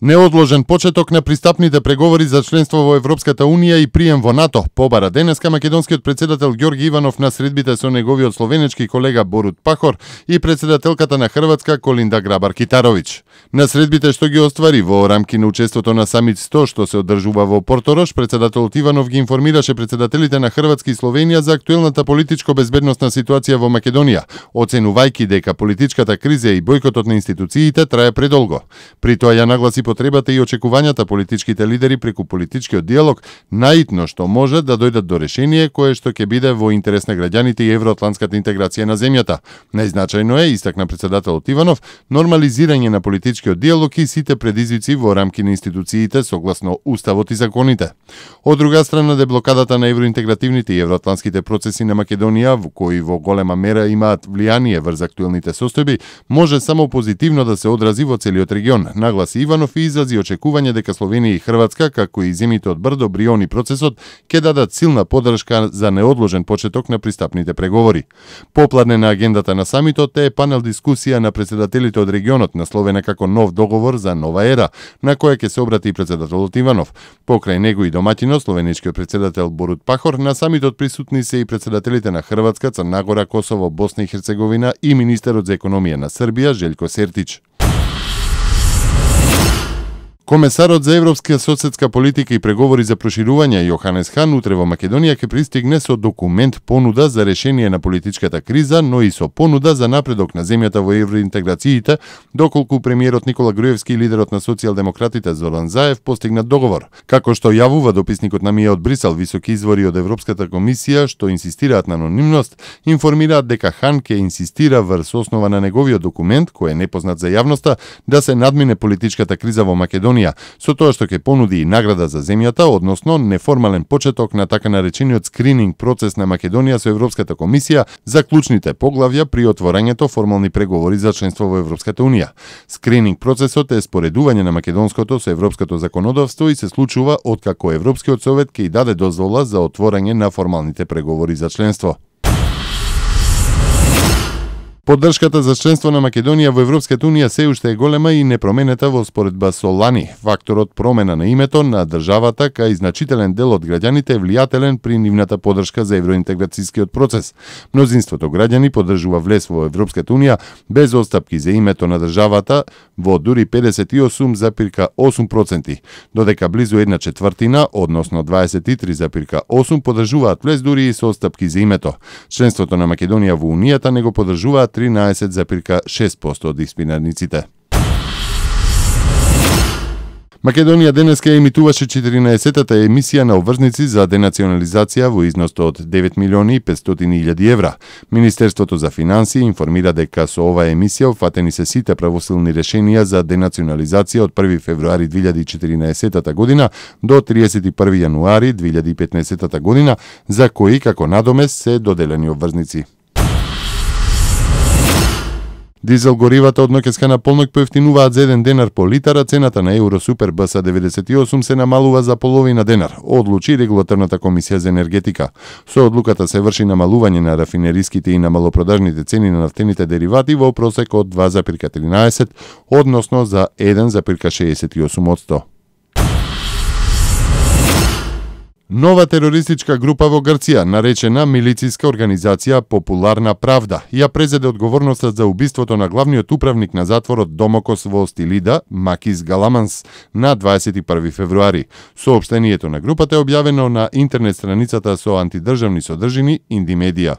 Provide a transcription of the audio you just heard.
Неодложен почеток на пристапните преговори за членство во Европската Унија и прием во НАТО побара денеска македонскиот председател Ѓорги Иванов на средбите со неговиот словенечки колега Борут Пахор и председателката на Хрватска Колинда Грабар-Китаровиќ. На средбите што ги оствари во рамки на учеството на Самит 100 што се одржува во Порторош, председателот Иванов ги информираше председателите на Хрватска и Словенија за актуелната политичко-безбедносна ситуација во Македонија, оценувајќи дека политичката криза и бојкотот на институциите трае предолго. При тоа ја нагласи потребата и очекувањата политичките лидери преку политичкиот диалог наитно што може да дојдат до решение кое што ќе биде во интерес на граѓаните и евроатлантската интеграција на земјата. Најзначајно е, истакна председателот Иванов, нормализирање на политичкиот диалог и сите предизвици во рамки на институциите согласно уставот и законите. Од друга страна, деблокадата на евроинтегративните и евроатлантските процеси на Македонија, кои во голема мера имаат влијание врз актуелните состојби, може само позитивно да се одрази во целиот регион, нагласи Иванов и изрази очекување дека Словенија и Хрватска, како и земјите од Брдо, Бриони процесот, ќе дадат силна поддршка за неодложен почеток на пристапните преговори. Попладне на агендата на самитот е панел дискусија на председателите од регионот насловена како нов договор за нова ера, на која ќе се обрати и председателот Иванов. Покрај него и домаќинот, словеничкиот председател Борут Пахор, на самитот присутни се и председателите на Хрватска, Црна Гора, Косово, Босна и Херцеговина и министерот за економија на Србија Желјко Сертич. Комесарот за европска соседска политика и преговори за проширување Јоханес Хан утре во Македонија ќе пристигне со документ понуда за решение на политичката криза, но и со понуда за напредок на земјата во евроинтеграциите, доколку премиерот Никола Груевски и лидерот на социјалдемократите Зоран Заев постигнат договор. Како што јавува дописникот на МИА од Брисел, високи извори од Европската комисија што инсистираат на анонимност, информираат дека Хан ќе инсистира врз основа на неговиот документ, кој е непознат за јавноста, да се надмине политичката криза во Македонија, со тоа што ќе понуди и награда за земјата, односно неформален почеток на така наречениот скрининг процес на Македонија со Европската комисија за клучните поглавја при отворањето формални преговори за членство во Европската Унија. Скрининг процесот е споредување на македонското со европското законодавство и се случува откако Европскиот совет ќе и даде дозвола за отворање на формалните преговори за членство. Поддршката за членство на Македонија во Европската Унија се уште е голема и непроменета во споредба со лани. Факторот промена на името на државата кај значителен дел од граѓаните е влијателен при нивната поддршка за евроинтеграцијскиот процес. Мнозинството граѓани поддржува влез во Европската Унија без отстапки за името на државата во дури 58,8%, додека близу 1/4, односно 23,8% поддржуваат влез дури и со отстапки за името. Членството на Македонија во Унијата него поддржуваат 13,6% од испитаниците. Македонија денеска емитуваше 14-тата емисија на обврзници за денационализација во износ од 9.500.000 евра. Министерството за финансии информира дека со оваа емисија опфатени се сите правосилни решенија за денационализација од 1 февруари 2014 година до 31 јануари 2015 година, за кои како надомес се доделени обврзници. Дизел горивата од ноќеска на полнок поевтинуваат за 1 денар по литар, а цената на Евро Супер БС 98 се намалува за половина денар, одлучи Регулаторната комисија за енергетика. Со одлуката се врши намалување на рафинериските и на малопродажните цени на нафтените деривати во просек од 2,13, односно за 1,68%. Нова терористичка група во Грција, наречена милициска организација Популарна правда, ја презеде одговорноста за убиството на главниот управник на затворот Домокос во Стилида, Макис Галаманс, на 21 февруари. Соопштението на групата е објавено на интернет страницата со антидржавни содржини Инди Медија.